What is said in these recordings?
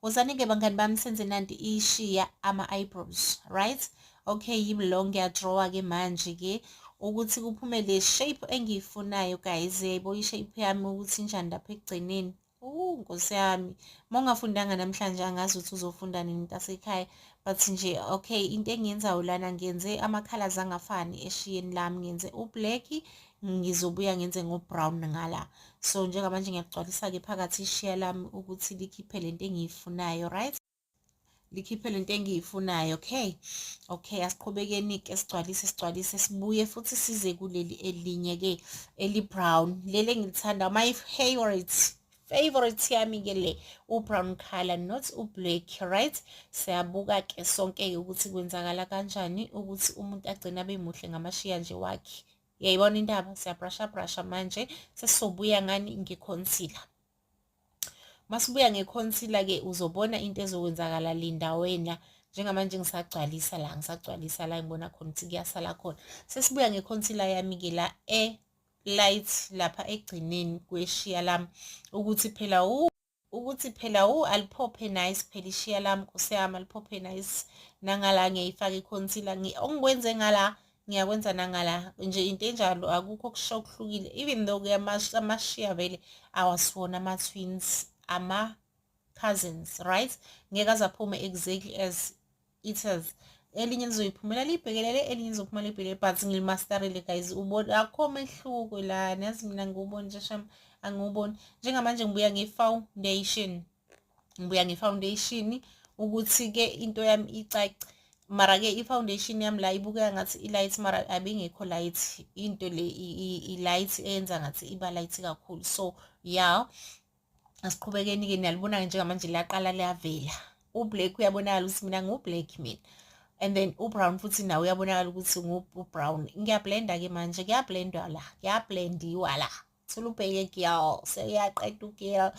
Wozani-ke bangani bami, senze nanti ishiya ama-eyebrows, right? Okay, yimi lo, ngiyadrawa-ke manje-ke ukuthi kuphume le shape engiyifunayo, guys. Yebo, i-shape yami ukuthi injani lapha ekugcineni. Nkosi yami, uma ungafundanga namhlanje angazi ukuthi uzofunda nini mntasekhaya. But nje okay, into engiyenzayo lana, ngenze ama-colours angafani eshiyeni lami. Ngenze u-black, ngizobuya ngenze ngo-brown ngala. So njengamanje ngiyagcwalisa-ke phakathi ishiya lami ukuthi likhiphe lento engiyifunayo, right? Likhiphe lento engiyifunayo. Okay, asiqhubekeni-ke, sigcwalise, sigcwalise, sibuye futhi size kuleli elinye-ke eli-brown, leli engilithanda, my favorite yami-ke le, u-brown color, not u-black, right? Siyabuka-ke sonke-ke ukuthi kwenzakala kanjani ukuthi umuntu agcine abe muhle ngamashiya nje wakhe. Uyayibona indaba? Siyabrasha brasha manje, sesizobuya ngani? Nge-concealer. Masibuya nge-concealer-ke uzobona into ezokwenzakala. Linda wena. Njengamanje ngisagcwalisa la, ngisagcwalisa la, ngibona khona ukuthi kuyasala khona. Sesibuya nge-concealer yami-ke la e-light lapha ekugcineni kweshiya lami, ukuthi phela aliphophe nice phela ishiya lami, nkosi yami, aliphophe nice. Nangala ngiyayifaka i-concealer. Okungikwenze ngala ngiyakwenza nangala nje, into enjalo, akukho okusho okuhlukile, even though-ke amashiya vele awasiwona ama-twins, ama-cousins, right? Ngeke aze aphume exactly as it is. Elinye lizoyiphumela liyibhekelele, elinye lizophuma liyibhekelele, but ngilimasterile, guys. Ubona akukho mehluko lana, yazi mina ngiwuboni nje shame, angiwuboni. Njengamanje ngibuya nge-foundation, ngibuya nge-foundation ukuthi-ke into yami icace. Mara-ke i-foundation yami la ibukeka ngathi i-light, mara abingekho light. Into le i-light eyenza ngathi iba light kakhulu. So yeah, asiqhubekeni-ke. Niyalibona-ke njengamanje liyaqala liyavela u-black, uyabonakala ukuthi mina ngiwu-black mina, and then u-brown futhi nawe uyabonakala ukuthi u-brown. Ngiyablenda-ke manje, kuyablendwa la, kuyablendiwa la. Thola ubheke girl, seyaqeda u-girl.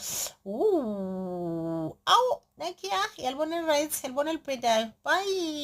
Awu, nakhiya, yalibona, right? Yalibona elibhedayo. Bye.